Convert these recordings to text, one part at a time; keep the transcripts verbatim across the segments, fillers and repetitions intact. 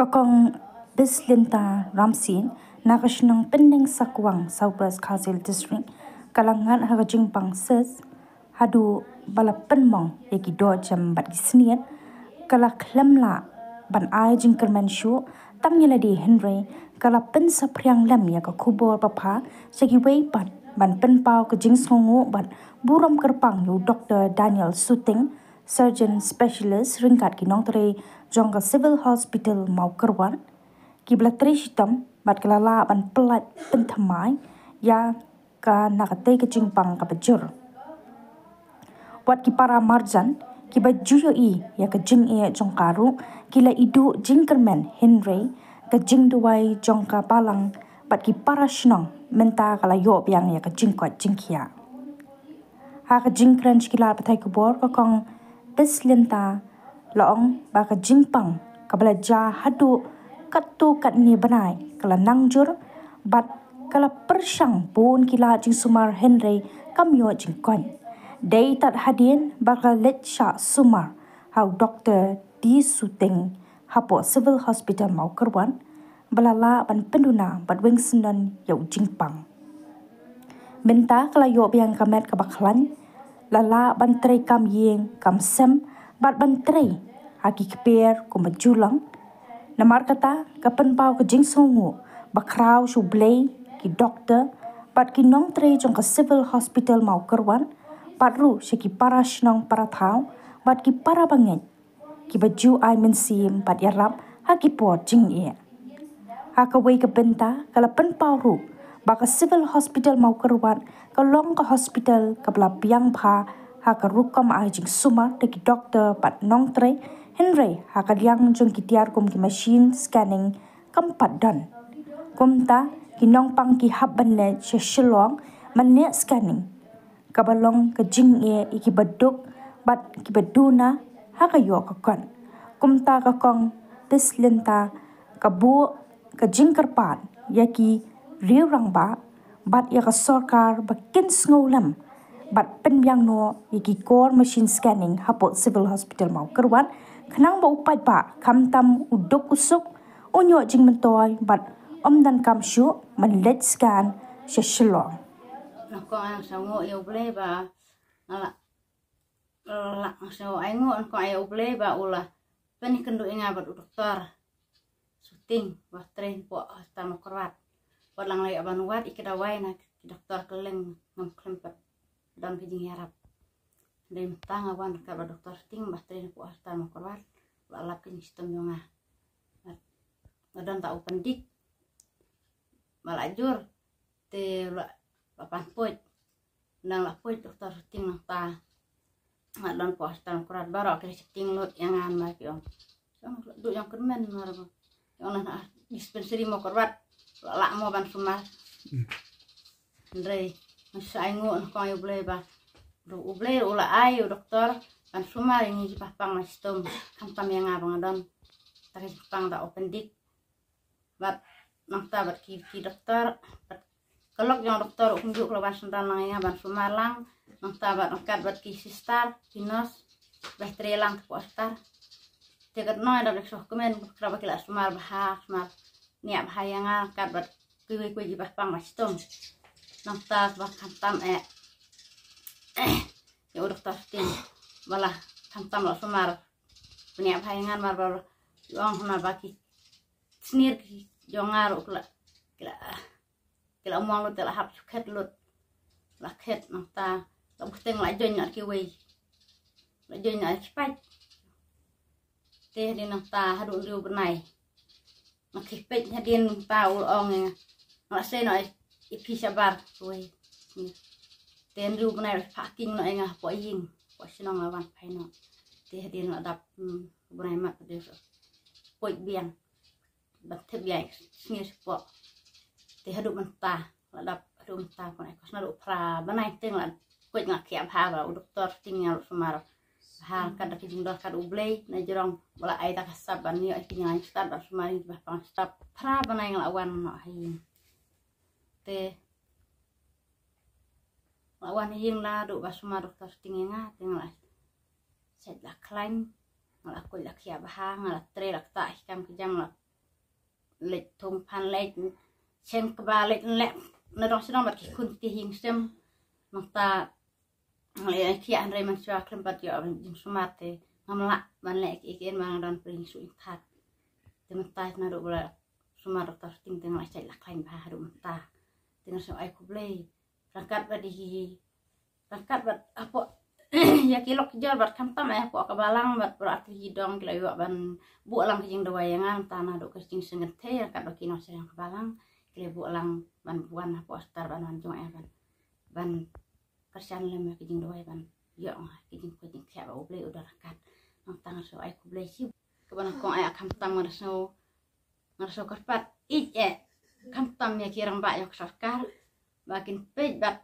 Kong Bislynta Ramsien na ka shnong Pyndengsakwang, South West Khasi Hills District, ka la ngat ha ka jingpang cyst haduh ba la pynmong ïa ki dohjem bad ki sniat, ka la khlem lah ban ai jingkyrmen shuh tang ïa lade, hynrei ka la pynsaphriang lem ïa ka khubor bapher sha kiwei pat ban pynpaw ka jingsngewnguh bad burom kyrpang ïa u Doktor Daniel Suting, Surgeon Specialist ryngkat ki nongtrei jong ka Civil Hospital Mawkyrwat, kiba la trei shitom bad ka la lah ban pyllait pynthymmai ïa ka na katei ka jingpang kaba jur. Wat ki para marjan kiba ju ïohi ïa ka jingeh jong ka ruh ki la iduh jingkyrmen, hynrei ka jingduwai jong ka balang bad ki para shnong mynta ka la ïoh biang ïa ka jingkoit jingkhiah. Ha ka jingkren sha ki lad pathai khubor, ka Kong Bislynta la ong ba ka jingpang kaba la jia haduh katto katne bnai ka la nang jur bad ka la pyrshang bun ki lad jingsumar, hynrei kam ïoh jingkoit. Dei tad hadien ba ka la leit shah sumar ha u Doktor D Suting hapoh Civil Hospital Mawkyrwat ba la lah ban pynduna bad weng syndon ïa u jingpang. Mynta ka la ïoh biang ka met kaba khlaiñ, la lah ban trei kam ïing kam sem bad ban trei ha ki kper kumba ju long. Namar kata ka pynpaw ka jingsngewnguh bakhraw sha U Blei, ki doktor bad ki nongtrei jong ka Civil Hospital Mawkyrwat, bad ruh sha ki para shnong para thaw bad ki para bangeit kiba ju ai mynsiem bad ïarap ha ki por jingeh. Ha kawei ka bynta ka la pynpaw ruh ba ka Civil Hospital Mawkyrwat ka long ka hospital kaba la biang bha ha ka rukom ai jingsumar da ki doktor bad nongtrei, hynrei ha ka liang jong ki tiar kum ki machine scanning kam pat don. Kumta ki nongpang ki hap ban leit sha Shillong ban leh scanning, kaba long ka jingeh ïa kiba duk bad kiba duna ha ka ïoh ka kot. Kumta ka Kong Bislynta ka buh ka jingkyrpad ïa ki riew rangbah bad ïa ka sorkar ba kin sngew lem bad pynbiang noh ïa ki kor machine scanning hapoh Civil Hospital Mawkyrwat, khnang ba u paidbah khamtam u duk u suk un ïoh jingmyntoi bad ym donkam shuh ban leit scan sha Shillong. Nga kwah ai nguh ïa U Blei ba nga la, la, nga kwah ai nguh, nga kwah ai ïa U Blei ba u la pynïakynduh ïa nga bad u doktor Suting ba trei hapoh Hospital Mawkyrwat. Wat la nga la ïoh ban wad ïa ki dawai na ki doktor kylleng, ngam khlem pat don ka jingïarap. Dei mynta nga wan ryngkat bad doktor Suting ba trei hapoh Hospital Mawkyrwat, la lap ka jingshitom jong nga. Nga don ta u pyndik ba la jur, te la, la pan puit. Nang la puit doktor Suting nangta nga don hapoh Hospital Mawkyrwat baroh ki la sheptieng lut ïa nga, namar ki ong, ong duh jong kyrmen, namar ba ki ong na dispensary Mawkyrwat la lah mo ban sumar. Hynrei nga sa ai nguh, nga kwah ai ïa U Blei ba ruh U Blei ruh u la ai u doktor ban sumar ïa ngi kiba pang ba shitom, khamtam ïa nga ba nga don ta ka jingpang da u pyndik. Bad nangta bad ki, ki doktor, bad ka lok jong doktor ruh kumjuh ka la wan syndon lang ïa nga ban sumar lang. Nangta bad ryngkat bad ki sister, ki nurse ba trei lang hapoh hospital. Te katno nga dang sngewkmen, khnang ba ki la sumar bha, sumar bniah bha ïa nga ryngkat bad kiwei kiwei kiba pang ba shitom. Nangta ba khamtam eh ïa u doktor Suting ba la khamtam la sumar bniah bha ïa nga, namar ba la ong hana ba ki snier ki jong nga ruh ki la, ki la, ki la mong lut, te la hap shu khet lut. La khet nangta la bteng, la join noh kiwei, la join noh ki paid. Te hadien nangta haduh hynriew bnai nga khie peit, hadien nangta u la ong ïa nga, nga la sei noh ïa phi shabar kiwei. Te hynriew bnai la phah king noh ïa nga hapoh ïing, hapoh shnong la wan phai noh. Te hadien la dap, hmm, bnai mat te puit biang ban thep ïa i snier shapoh. Te haduh mynta la dap, haduh mynta pynai kos naduh phra bnai te nga la koit, nga la khiah bha ba u doktor Suting nga la sumar bha, kat da ka jingdor kat U Blei, na jrong ba la ai da ka sap ban ïoh ïa ki, nga la stad ban sumar ïa ki ba pang stad. Phra bnai nga la wan noh ha ïing. Te nga la wan ha ïing naduh ba sumar doktor Suting ïa nga, te nga la sait, la khlaiñ, nga la koit, la khiah bha, nga la trei, la ktah ki kam ki jam, nga la leit thung phan, leit cheng kba, leit leh na dong shnong bad ki khun ki ïing sem. Nangta leh ki hynrei man shuwa khlem pat ïoh ban jingsumar te ngam lah ban leh ki, ki en ban don pring su in that. Te mynta naduh ba la sumar doktor Sting te nga la jait la khlaiñ bha haduh mynta. Te nga sngew ai khublei ryngkat bad hi, ryngkat bad hapoh ïa ki lok ki jor bad khamtam ai hapoh ka balang bad baroh artylli ki dong ki la ïoh ban buh lang ka jingduwai ïa nga. Mynta naduh ka jingsngewthuh ryngkat bad ki nongshong ka balang ki la buh lang ban wan hapoh hospital ban wan jong eh ban, ban kyrshan lem ïa ka jingduwai ban ïoh nga ka jingkhuid jingthiah ba U Blei u da ryngkat. Nangta nga sngew ai khublei shi kaba nyngkong ai khamtam nga sngew, nga sngew kyrpad ïeit eh khamtam ïa ki rangbah ïa ka sorkar ba kin peit bad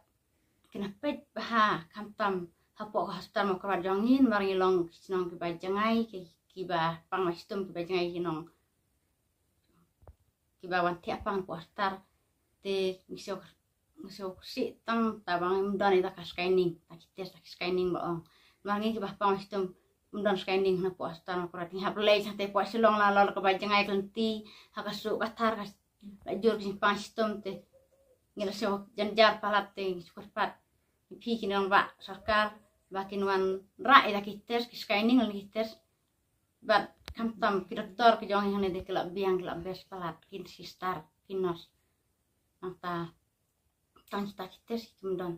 kin peit bha khamtam hapoh ka hospital Mawkyrwat jong ngi namar ngi long ki shnong kiba jngai, ki, kiba pang ba shitom kiba jngai ki nong kiba wan thiah pang hapoh hospital. Te ngi sngew, ngi sngew sih tang ta ba ngim don ïa ka scanning, ta ki test, ta ki scanning ba ong. Namar ngi kiba pang ba shitom ym don scanning hapoh hospital Mawkyrwat. Ngi hap leit hangtei hapoh Shillong, la lor kaba jngai ka lynti ha ka suh ka thar ka la jur ka jingpang shitom te ngi la sngew jynjar palat. Te ngi sngew kyrpad ïa phi ki nongbah sorkar ba kin wanrah ïa ki test, ki scanning lane ki test bad khamtam ki doktor ki jong ngi hangne de ki la biang, ki la best palat, ki sister, ki nurse. Nangta tang kita ki test kim don.